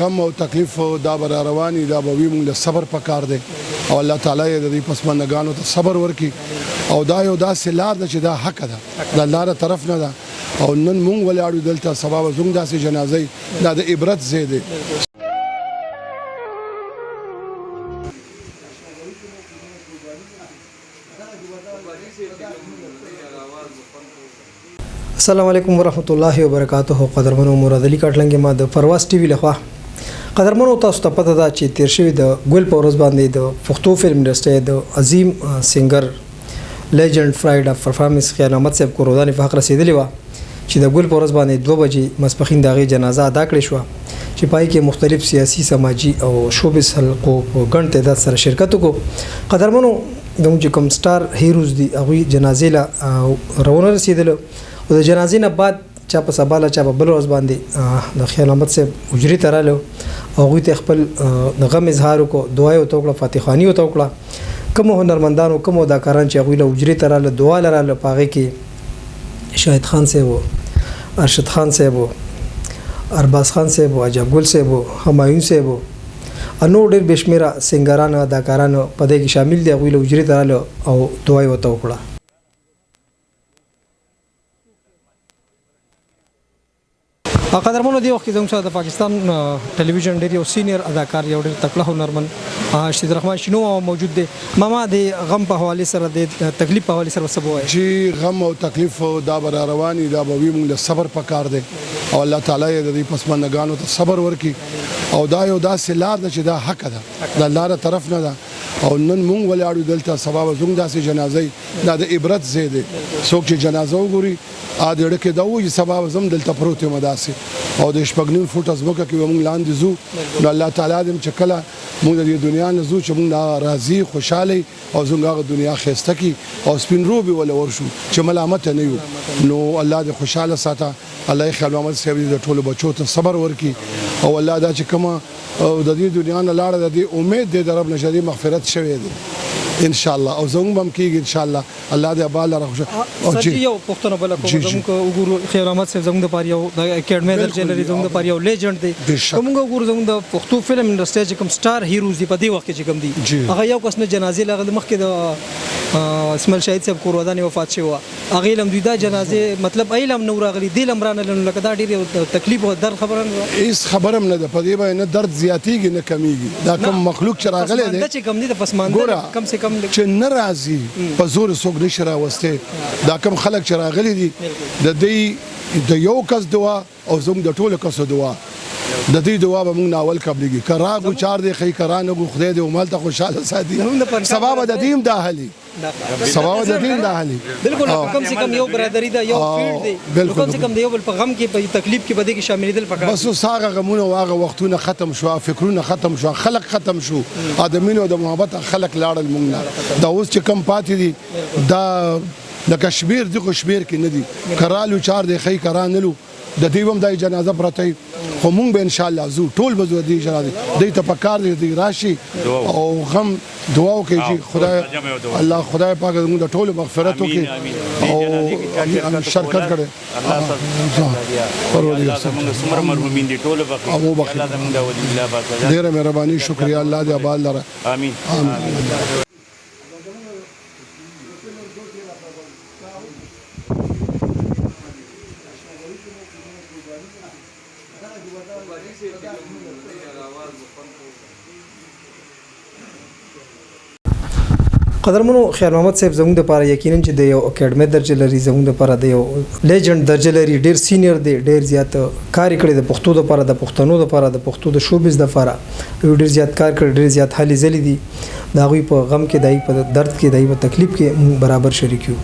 غم او تکلیف دا به را روان وي، دا به وي، موږ له صبر پکار دی او الله تعالی یې د دې پسماندګانو ته صبر ورکړي. او دا یو داسې لار ده چې دا حق ده، د الله له طرف نه ده. او نن مونږ ولاړو دلته، سبا به زموږ داسې جنازه وي، دا د عبرت ځای دی. السلام علیکم ورحمت الله وبرکاته. قدرمنو، مراد علي کاټلنګ ما د پرواز ټي وي لخوا. قدرمنو، تاسو ته پته ده چې تیر شوی د ګل په ورځ باندې د پښتو فلم انډسټري د عظیم سنگر، لیجنډ فرایډ اف پرفارمنس خیال احمد صاحب کورودانې په حق رسیدلې وه چې د ګل په ورځ باندې 2 بجې ماسپښین د هغې جنازه ادا کړې شوه چې پای کې مختلف سیاسي، سماجي او شوبز حلقو په ګڼ تعداد سره شرکت وکړو. قدرمنو، زموږ چې کوم سټار هیروز دي، هغوی جنازې له راونه رسېدل او د جنازې نه بعد چا په سبا له، چا په بل ورځ باندې د خیال احمد صاحب حجرې ته راغلو او هغوی ته خپل د غم اظهار وکړو، دعا یې ورته وکړه، فاتحه خواني ورته وکړه. کوم هنرمندانو، کوم اداکاران چې هغوی له حجرې ته راغله، دعا له راغله، په هغې کې شاهد خان صاحب و، ارشد خان صاحب و، ارباز خان صاحب و، عجب ګل صاحب و، همایون صاحب و او نور ډېر بې شمېره سنګران، اداکاران په دې کې شامل دي. هغوی له حجرې ته راغله او دعا یې ورته وکړه. قدرمنو، دی وخت کې زموږ سره د پاکستان ټلویزیون ډېر یو سینیئر اداکار، یو ډېر تکړه هنرمند شهید الرحمن شینو موجود دی. ماما، د غم په حواله سره، د تکلیف په حواله سره څه وایي؟ چې غم او تکلیف دا به را روان وي، دا به وي، موږ له صبر پکار دی او الله تعالی یې د دې پسماندګانو ته صبر ورکړي. او دا یو داسې لار ده چې دا حق ده، د الله له طرف نه ده. او نن مونږ ولاړو دلته، سبا به زموږ داسې جنازه وي، دا د عبرت ځای دی. څوک چې جنازه وګوري، د زړه کې دا وایي چې سبا به زه هم دلته پروت یم داسې او د 6.5 فوټه ځمکه کې به مونږ لاندې ځو. نو الله تعالی دې چې کله مونږ د دې دنیا نه ځو، چې مونږ راضي خوشحاله او زموږ هغه دنیا ښایسته کړي او سپین روبي وله ورشو چې ملامت نه یو. نو الله دې خوشحاله ساته، الله یې خیال محمد صاحب دې د ټولو بچو ته صبر ورکړي او الله دا چې کومه د دې دنیا نه لاړه، د دې امید دی د رب نه چې د مغفرت شوی دی ان شاء الله او زموږ به هم کېږي ان شاء الله. الله دې ابا لره خوش او جی یو پښتنه بل کوم. زموږ وګورو، خیر احمد صاحب زموږ د پاره یو د اکیډمي درجه لري، زموږ د پاره یو لیجند دی. کوم وګورو، زموږ د پښتو فلم انډستری چې کوم سټار هیروز دي، په دې وخت کې چې کوم دي، هغه یو کس نه جنازې لغل. مخکې د اسماعیل شاهد صاحب کورودان وفات شوی، هغه لم دوی دا جنازې مطلب ایلم نو راغلي دی لم رانه لنو. لکه دا ډیر یو تکلیف او درد خبره نه؟ هیڅ خبرم نه ده. په دې باندې نه درد زیاتیږي، نه کمیږي. دا کوم مخلوق چې راغلی دی، چې کم دي د پسمانده کم سه کم چې ناراضي، په زور څوک نشي راوسته. دا کوم خلک چې راغلي دي، د دې د یو کس دعا او زموږ د ټولو کسو دعا، د دې دعا به موږ ناول قبلېږي. که راغو چار دی خی کرانه ګو، خدای دې ومال ته خوشاله ساتي. سبا به د دې هم دا حالي، سبا به د دې هم دا حالي. بالکل، کم سے کم یو برادری دا یو فیلډ دی. کم سے کم د یو بل په غم کې، په تکلیف کې، بده کې شاملېدل پکار. بس اوس هغه غمونه او هغه وختونه ختم شو، فکرونه ختم شو، خلک ختم شو، ادمینو د محبت خلک لاړل. مونږ نه دا اوس چې کم پاتې دي، دا لکه شمیر دي خو شمیر کې نه دي. کرالو چار دی خی کرانلو، د دې هم د جنازه پرته، خو مونږ به ان شاء الله زو، ټول به زو. دې جنازه دې ته پکار دی، دې راشي او غم دعا وکړي چې خدای الله، خدای پاک موږ د ټولو مغفرت وکړي او شرکت کړي. الله الله زموږ څومره مرحومین دي، ټول بخښي. او بخښي. الله زموږ د ولي الله پاک. ډیره مهرباني، شکریا، الله دې آباد لره. امين. امين. قدرمنو، خیر محمد صاحب زموږ لپاره یقینا چې د یو اکیډمي درجه لري، زموږ لپاره د یو لیجند درجه لري. ډیر سینیئر دی، ډیر زیات کار یې کړی د پښتو لپاره، د پښتنو لپاره، د پښتو د شوبز لپاره یو ډیر زیات کار کړی، ډیر زیات هلې ځلې دي. د هغوی په غم کې، د هغوی په درد کې، د هغوی په تکلیف کې موږ برابر شریک یو.